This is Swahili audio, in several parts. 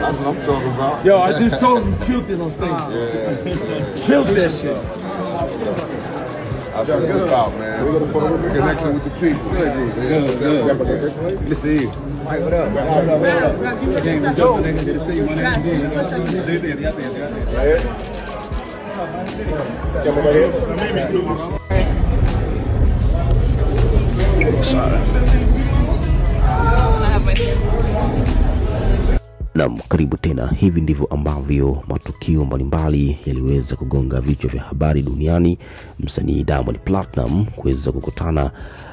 That's what I'm talking about. Yo, I just told him you killed it on stage. Yeah. Killed that shit. That's what it's about, man. Connecting with the people. Good to see you. Mike, what up? What up? Good to see you. My name is Naam, karibu tena. Hivi ndivyo ambavyo matukio mbalimbali yaliweza kugonga vichwa vya habari duniani. Msanii Diamond Platnumz kuweza kukutana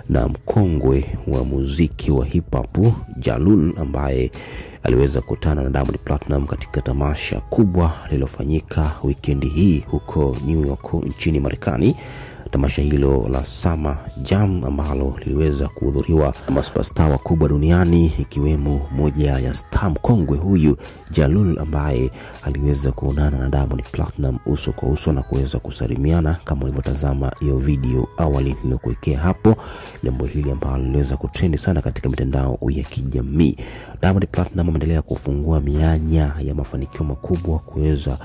na mkongwe wa muziki wa hip hop Ja Rule, ambaye aliweza kukutana na Diamond Platnumz katika tamasha kubwa lililofanyika wikendi hii huko New York nchini Marekani. Tamasha hilo la Summer Jam ambalo liliweza kuhudhuriwa na masuperstar wakubwa duniani, ikiwemo moja ya star mkongwe huyu Ja Rule, ambaye aliweza kuonana na Diamond Platnumz uso kwa uso na kuweza kusalimiana kama ulivyotazama hiyo video awali niliyokuwekea hapo. Jambo hili ambalo liliweza kutrend sana katika mitandao ya kijamii. Diamond Platnumz ameendelea kufungua mianya ya mafanikio makubwa kuweza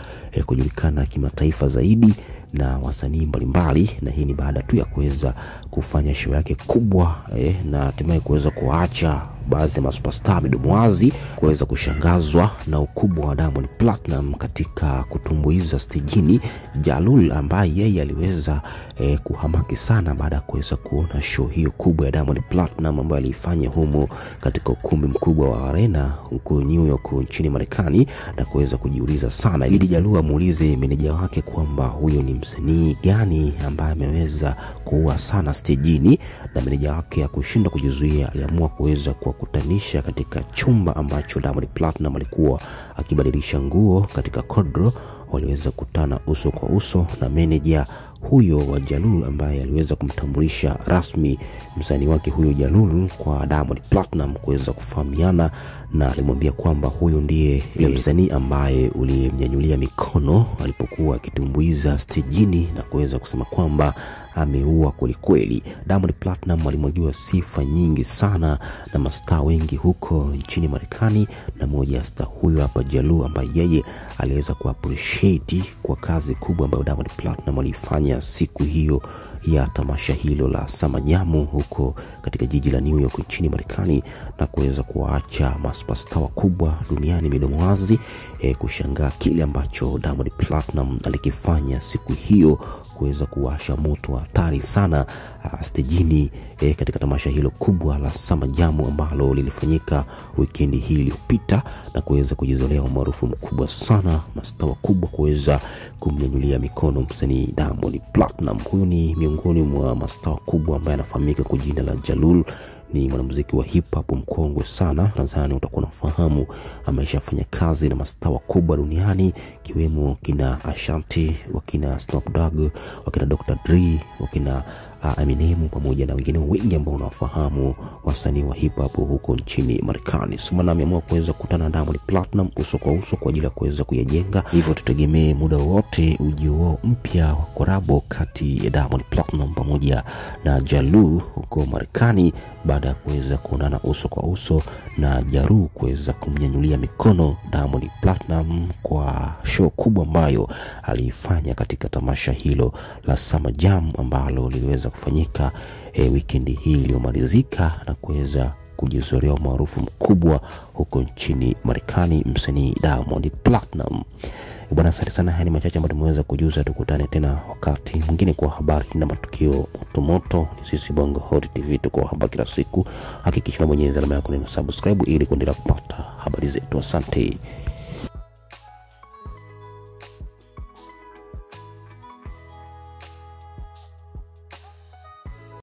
kujulikana kimataifa zaidi na wasanii mbalimbali, na hii ni baada tu ya kuweza kufanya show yake kubwa na hatimaye kuweza kuacha baadhi ya masuperstar midomo wazi kuweza kushangazwa na ukubwa wa Diamond Platnumz katika kutumbuiza stejini. Ja Rule ambaye yeye aliweza kuhamaki sana baada ya kuweza kuona show hiyo kubwa ya Diamond Platnumz ambayo aliifanya humo katika ukumbi mkubwa wa Arena huko New York nchini Marekani, na kuweza kujiuliza sana. Ili Ja Rule amuulize meneja wake kwamba huyo ni msanii gani ambaye ameweza kuua sana stejini, na meneja wake hakushindwa kujizuia, aliamua kuweza kuwakutanisha katika chumba ambacho Diamond Platnumz alikuwa akibadilisha nguo katika kodro. Waliweza kukutana uso kwa uso na meneja huyo wa Ja Rule ambaye aliweza kumtambulisha rasmi msanii wake huyo Ja Rule kwa Diamond Platnumz kuweza kufahamiana, na alimwambia kwamba huyo ndiye msanii ambaye ulimnyanyulia mikono alipokuwa akitumbuiza stejini na kuweza kusema kwamba ameua kwelikweli. Diamond Platnumz alimwagiwa sifa nyingi sana na mastaa wengi huko nchini Marekani, na moja ya star huyo hapa Ja Rule ambaye yeye aliweza kuappreciate kwa kazi kubwa ambayo Diamond Platnumz alifanya siku hiyo ya tamasha hilo la Summer Jam huko katika jiji la New York nchini Marekani, na kuweza kuwaacha masuperstar wakubwa duniani midomo wazi kushangaa kile ambacho Diamond Platnumz alikifanya siku hiyo, kuweza kuwasha moto hatari sana stejini katika tamasha hilo kubwa la Summer Jam ambalo lilifanyika wikendi hii iliyopita, na kuweza kujizolea umaarufu mkubwa sana, mastaa wakubwa kuweza kumnyanyulia mikono msanii Diamond Platnumz. Huyu ni miongoni mwa mastaa wakubwa ambaye anafahamika kwa jina la Ja Rule. Ni mwanamuziki wa hip hop mkongwe sana, nadhani utakuwa unafahamu. Ameshafanya kazi na mastaa wakubwa duniani kiwemo kina Ashanti, wakina Snoop Dogg, wakina Dr. Dre, wakina Eminem pamoja na wengine wengi ambao unawafahamu wasanii wa hip hop huko nchini Marekani. Sumana ameamua kuweza kukutana na Diamond Platnumz uso kwa uso kwa ajili ya kuweza kuyajenga, hivyo tutegemee muda wote ujio mpya wa korabo kati ya Diamond Platnumz pamoja na Ja Rule huko Marekani, baada ya kuweza kuonana uso kwa uso na Ja Rule kuweza kumnyanyulia mikono Diamond Platnumz kwa show kubwa ambayo aliifanya katika tamasha hilo la Summer Jam ambalo liliweza kufanyika weekend hii iliyomalizika, na kuweza kujizolea umaarufu mkubwa huko nchini Marekani msanii Diamond Platnumz. Bwana, asante sana. Haya ni machache ambayo tumeweza kujuza. Tukutane tena wakati mwingine kwa habari na matukio moto moto. Ni sisi Bongo Hot TV, tuko hapa kila siku. Hakikisha unabonyeza alama yako neno subscribe ili kuendelea kupata habari zetu. Asante.